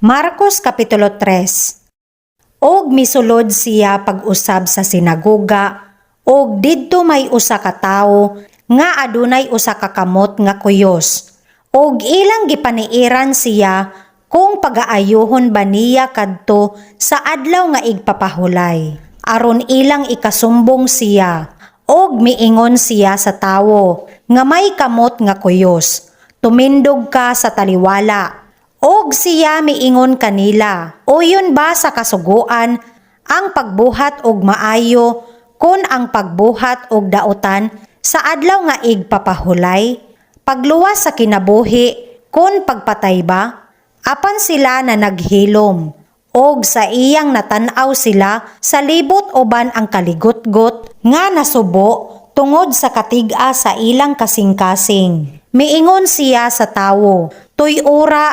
Marcos Kapitulo 3. Og misulod siya pag-usab sa sinagoga, og didto may usa ka tawo nga adunay usa ka kamot nga kuyos. Og ilang gipaniiran siya kung pagaayuhon ba niya kadto sa adlaw nga igpapahulay, aron ilang ikasumbong siya. Og miingon siya sa tawo nga may kamot nga kuyos, "Tumindog ka sa taliwala." Og siya miingon kanila, "Uyon ba sa kasuguan ang pagbuhat og maayo kon ang pagbuhat og dautan sa adlaw nga igpapahulay? Pagluwas sa kinabuhi kon pagpatay ba?" Apan sila na naghilom. Og sa iyang natan-aw sila sa libot uban ang kaligutgot nga nasubo tungod sa katig-a sa ilang kasing-kasing. Miingon siya sa tawo, "Tuy-ora."